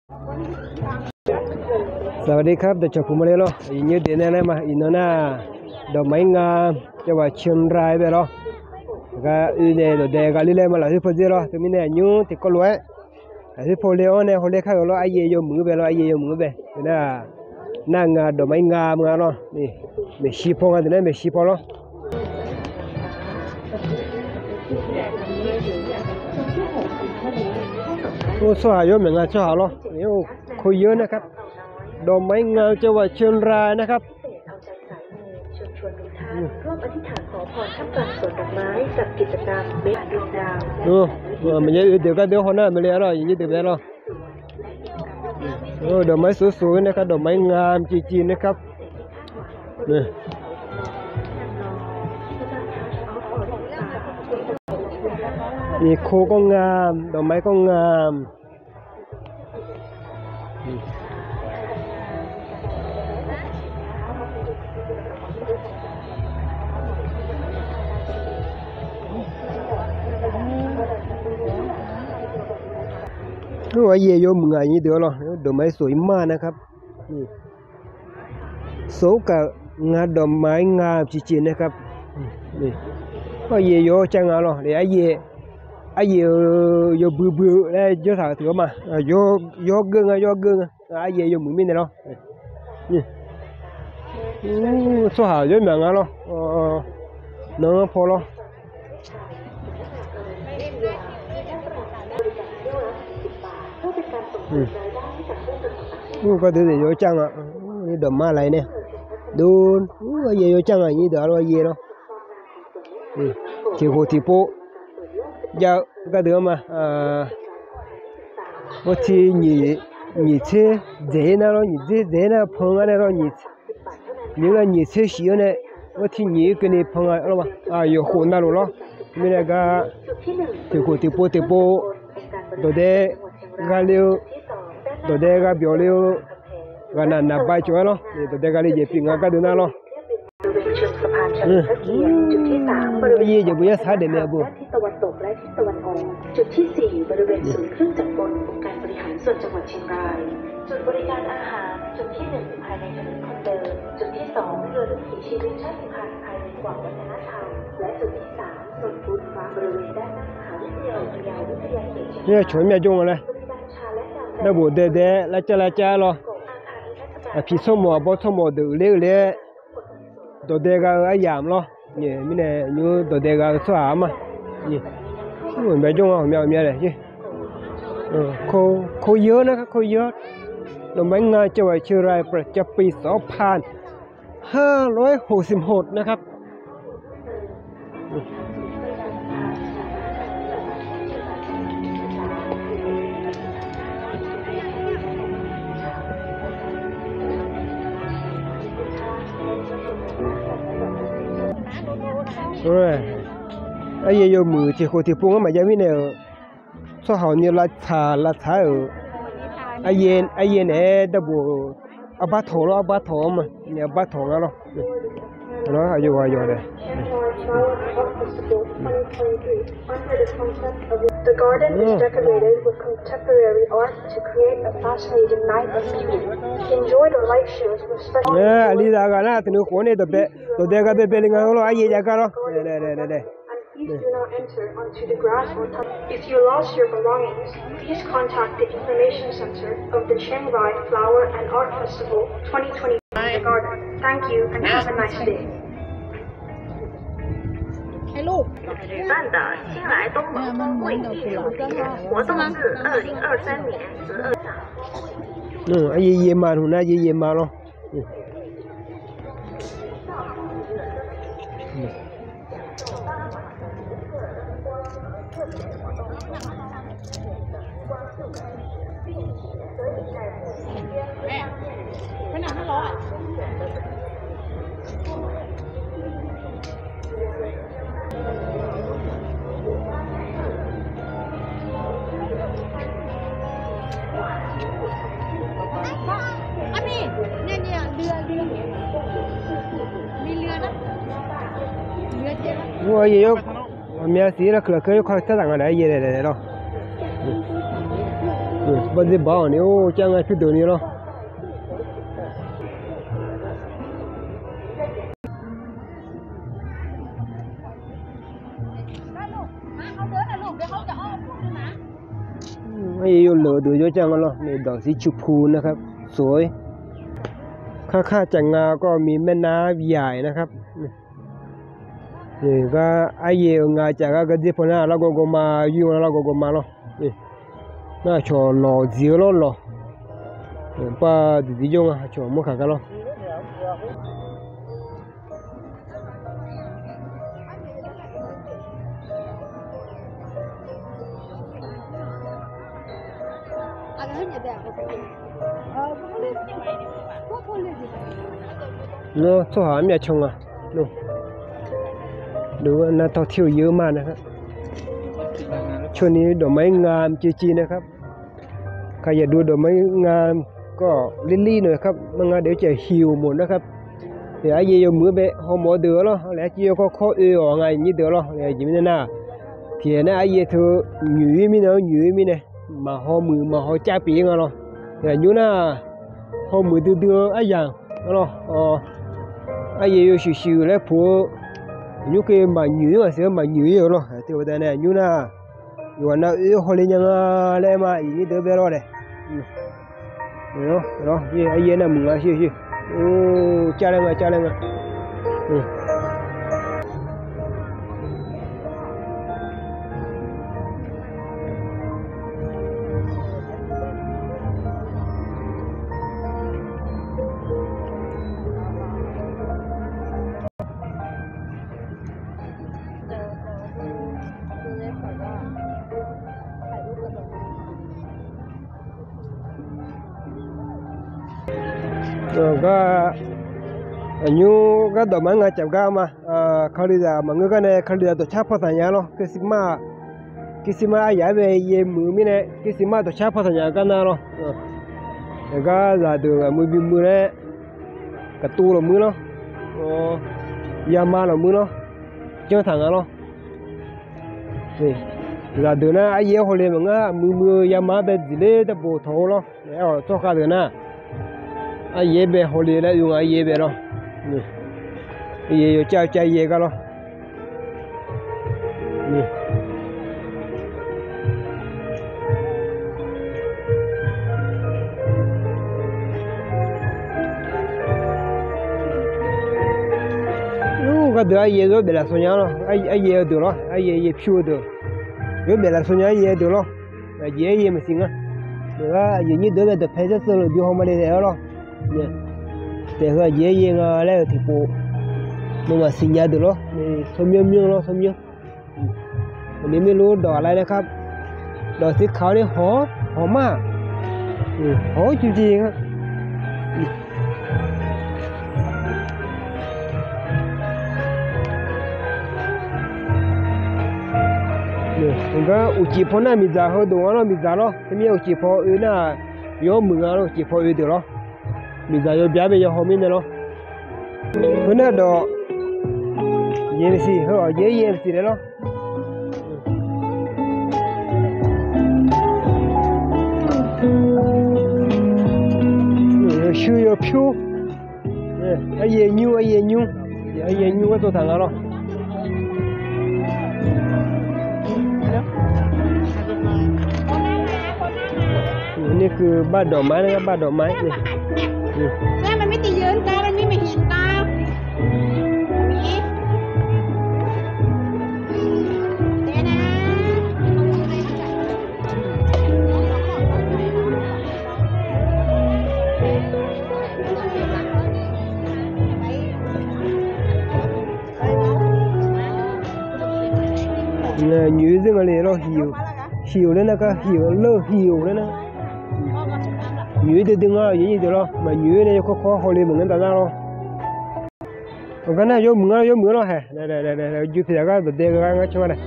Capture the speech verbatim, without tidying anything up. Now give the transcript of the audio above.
สวัสดีครับ dawqcawq puq mawrle lawr, iqnyoer deuq nae laer ma. Iqnan nar, ดอกไม้งาม จังหวัดเชียงราย bae lawr. Aqgar oe nae dawqdae ghaqler laer ma lafkhoer pawdzer lawr. Teumirnae aqnymr tiqkawv lof-aer lafkhoer pawle-awr nae hawler kar-euq lawr. Aryaev yawmuiq-eu bae lawr, aryaev yawmuiq-eu bae. Nar, nar nga ดอกไม้งาม nga lawr. Maeqshi paw nga deuq nar maeqshi paw lawr. Tsawrhaq yawr maeq nga tsawrhaq lawr. คนเยอะนะครับ ดอกไม้งาม จังหวัดเชียงราย นะครับ Maqjav oe deuq gardeuv haw nar maeqle lawr, iqnyir deuq bae lawr. ดอกไม้สวยๆ นะครับ ดอกไม้งามจริงๆ นะครับ Nyiq ko kawr ngam, ดอกไม้ kawr ngam. Aryaev yawmuiq ngaq nyir deuq-awr lawr, ดอกไม้สวยมากนะครับ สมกับงานดอกไม้งามจริงๆ นะครับ Aryaev yawr car nga lawr. Aryaev, aryaev-euq yawbui bui-eu laer jawrsaq-eu tiq-awr ma. Yawr geur nga, yawr geur nga. Aryaev yawmuiq mirnae lawr. Tsawrhaq yawr maeq nga lawr. Nan-anr paw lawr. Gardeuv yawr car nga. ดอกไม้ laf-ir nae, dov, aryaev yawr car nga nyir deuq-a lawr, aryaev lawr. Tiq khof tiq pov jav-eu gardeuq-anr ma. Mawrti nyiq tser dzaeq-ir nar lawr, nyiq tser dzaeq-ir nar pan ngar nae lawr, nyiq nar nyiq tser shif-anr nae mawrti nyiq-ir keuvni pan nga lawr ma. Yawkhof navluf lawr. Mirnae gar tiq khof tiq pov tiq pov dawqdae gha le-eu, dawqdae gha byawq le-eu, ghaqnaq naqba cawq-aer lawr. Dawqdae gha le jeq pyeuf nga gardeuq nar lawr. Aryaev jeq beu yar sar daef mae beu. Nar cawq-aer myavjawr nga laer, nar bof daedae-aer lavcav lavcav-aer lawr. Aqpiq tsawrmawq aqbawr tsawrmawq deuq uiqler uiqler-aer dawqdae gha-eu aryamq lawr. Mirnae nymr dawqdae gha-eu tsawrhaq-anr ma. Myavjawr nga ghawqmya ghawqmya laer. คนเยอะนะครับ คนเยอะ ดอกไม้งาม จังหวัดเชียงราย ประจำปี สองพันห้าร้อยหกสิบหก นะครับ Aryaev yawmuiq tiq khof tiq pov ngar maqjav mirnae-euq tsawrhaq ni lavtsaq lavtsaq-aer-euq. Aryaev naeq-aer darbof arbar tawq lawr, arbar tawq-anr ma. Arbar tawq ngar lawr. Aqyawf ghaq yawq daef. The garden is decorated with contemporary art to create a fascinating night of beauty. Enjoy the light shows with special aqli zaq ghaq nar teunuv khof-anr nae dawqdae gha baebae le nga lawr, aryaev jav gar lawr. Please do not enter onto the grass or touch. If you lost your belongings, please contact the information center of the Chiang Rai Flower and Art Festival twenty twenty-five in the garden. Thank you and have a nice day. 举办的新来东盟峰会艺术节活动自二零二三年十二 Aryaev yaev ma luf nar yaev yaev ma lawr. Ghawqmya siq lar keuq lafkeuv yawkawr tsarzaq nga naeq-aer yaev naeq naeq lawr. Bawrdzer baq-awq ni, or, car nga pyurdeuq ni lawr. Aryawleuq deuq jawr car nga lawr, แม่น้ำใหญ่ นะครับ สวย ข้างๆ จากงาก็มีแม่น้ำใหญ่นะครับ Gar aryaer-euq nga caf gar gardzer paw nar largawv gawvma, yur-anr largawv gawvma lawr. Nar aqcawq lawq dziq-eu lawr lawq. Par duqdir jawr nga, aqcawq mawrkaq gar lawr. Nawr tsawrhaq armyav caw nga. Nawr, nawr navtawv tir-euq yeu ma na. Cawni dawqma-ir nga mqciv civ na. ใครอยากดูดอกไม้งามก็รีบๆหน่อยครับ ไม่งั้นเดี๋ยวจะเหี่ยวหมดนะครับ Aryaer yawmuiq-anr bae hawmawf-eu deuq-a lawr, laer arciv yawkawr kawr oe-awq nga nyir deuq-a lawr, aqjeq mirnae nar, tiqghaq nar aryaer teu nyoeq-ir mirnae-anr nyoeq-ir mirnae, maqhaw muiq maqhaw cav pyeuf-ir nga lawr. Aqnymr nar, haw muiq duidui-eu aryamq-a lawr, aryaer yawshuif shuif laer puq-eu, aqnymr khaeq maqnyoeq-ir maqsiq-anr maqnyoeq-ir-euq lawr. Teubaqda nae aqnymr nar, yawqghaq nav oe hawle nya nga laer ma, aqyuif nyir deuq-anr bae lawr nae. Aryaer navmuiq nga shir shir. Or, cav laer nga, cav laer nga. Gar, aqnymr gardawq ma-anr nga caf gar ma. Kalizaq maqngeur gar nae kalizaq dawqcar paw taq nya lawr. Christmas, Christmas aryaq-aer bae yaemuiq-eu mirnae Christmas dawqcar paw taq nya gar nar lawr. Aqgar zaqdeuq ghaq muiq bimuiq laer, gaqtuv lawqmuir lawr, yama lawqmuir lawr, janr taq nga lawr. Zaqdeuq nar aryaer hawle maqngeur, muiq muiq-eu yama-anr bae dziqler darbof tawq-eu lawr. Aer-awq tsawrkhav deuq nar, aryaer bae hawle laer oe nga, aryaer bae lawr. Aryaer yawcav cav yaer gar lawr. Gardeuq aryaer zawr baef lafsawq nya lawr, aryaer-eu deuq lawr, aryaer yaer pyur-eu deuq, zawr baef lafsawq nya aryaer-eu deuq lawr. Aqjeq aryaer maqsiq ngar. Aqgar aqyuif nyir deuq-anr bae dawqpae zanrsanr luf dui haw ma le taef-awr lawr. Taef heu aqjeq aryaer nga laer-euq tiqpov, nawmaf siqnya deuq lawr, tsawrmyanr myanr lawr, tsawrmyanr. Aqni mirluf dawq aqlaer nae kar, dawq sirkaq-awr nae hawq-awr hawq ma, hawq-awr civciv nga. Gar uqcif paw nar miqdzaq heudeuq-anr lawr, miqdzaq lawr. Teumirnae uqcif paw oe nar, yawmuiq nga lawr, uqcif paw oe deuq lawr. Miqdzaq yawbya bae yawhaw mirnae lawr. Heu nar dawq, yaeq maqsiq, heu-awq yaeq-aer yaeq maqsiq laer lawr. Shuir yawpyur, aryaer nymr, aryaer nymr, aryaer nymr gar tsov taq nga lawr. Ni kuiv bar dawqma-aer, bar dawqma-aer. Nyoeq-ir zeur nga le lawr, hiq-euq, hiq-euq laer nar gar, hiq-euq lawr, hiq-euq laer nar. Nyoeq-ir duidui nga, nyoeq-ir deuq lawr, maqnyoeq-ir nae yawkawr kawr hawle maqngeur dav nar lawr. Aqgar nar yawmuiq ngar, yawmuiq-anr lawr hae. Jupiq zaq gar dawqdae gar ngar cawba nae.